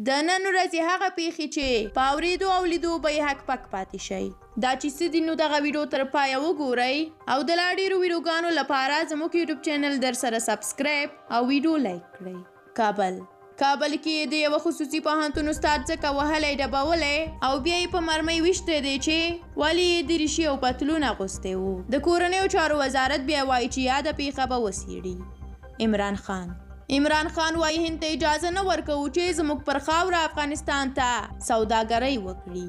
د نن ورځې هغه پېښې چې په اورېدو او لیدو به یې هک پک پاتې شئ. دا چې څه دي نو دغه ویډیو تر پایه وګورئ او د لا ډېرو ویډیوګانو لپاره زموږ یوټیوب چینل درسره سبسکرایب او ویډیو لایک کړئ. کابل کابل کې د یوه خصوصي پوهنتون استاد ځکه وهلی ډبولی او بیا یې په مرمۍ ویشتی دی چې ولې یې دریشي او پتلون اغوستی وو. د کورنیو چارو وزارت بیا وایي چې یاده پېښه به وڅېړي. عمران خان عمران خان وایي هند ته اجازه نه ورکوو چې زموږ پر خاوره افغانستان ته سوداګرۍ وکړي.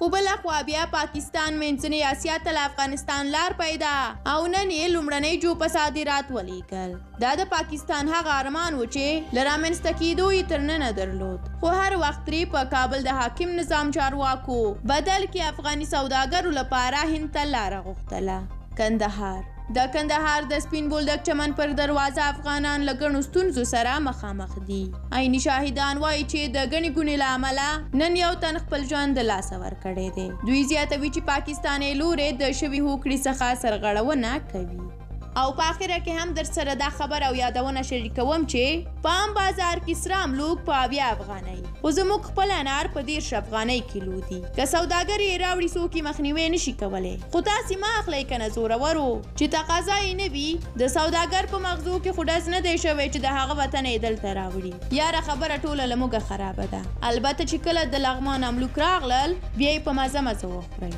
خو بل خوا بیا پاکستان منځنۍ اسیا ته له افغانستان لار پیدا او نن یې لومړنۍ جوپه صادرات ولیږل. دا د پاکستان هغه ارمان و چې له رامنځته کېدو یې تر ننه درلود، خو هر وخت ترې په کابل د حاکم نظام چارواکو بدل کې افغاني سوداګرو لپاره هند ته لاره غوښتله. کندهار د کندهار د سپین بولدک چمن پر دروازه افغانان له ګڼو ستونزو سره مخامخ دي. عیني شاهدان وایي چې د ګڼې ګوڼې له امله نن یو تن خپل ژوند د لاسه ورکړی دی. دوی زیاتوي چې پاکستاني لوری د شوي هوکړې څخه سرغړونه کوي. او په اخره کې هم درسره دا خبر او یادونه شریکوم چې په عام بازار کې سره املوک په 70 افغانۍ، خو زموږ خپل انار په 30 افغانۍ کیلو دي. که سوداګر یې راوړي څوک یې مخنیوی نشي کولی، خو تاسې مه اخلئ کنه زورورو چې تقاضا یې نه وي. د سوداګر په مغزو کې خو ډز نه دی شوی چې د هغه وطنه یې دلته راوړي. یاره خبره ټوله له موږه خرابه ده. البته چې کله د لغمان املوک راغلل بیا یې په مزه مزه وخورئ.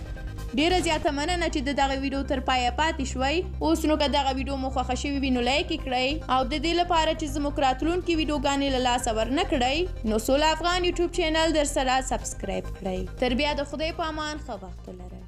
ډیره زیاته مننه چې د دغه ویډیو تر پایه پاتې شوئ. اوس نو که دغه ویډیو مو خوښه شوې وي نو لایک یې کړئ او د دې لپاره چې زموږ راتلونکې ویډیوګانې له لاسه ورنه کړئ نو سوله افغان یوټیوب چینل درسره سبسکرایب کړئ. تر بیا د خدای په امان، ښه وخت ولرئ.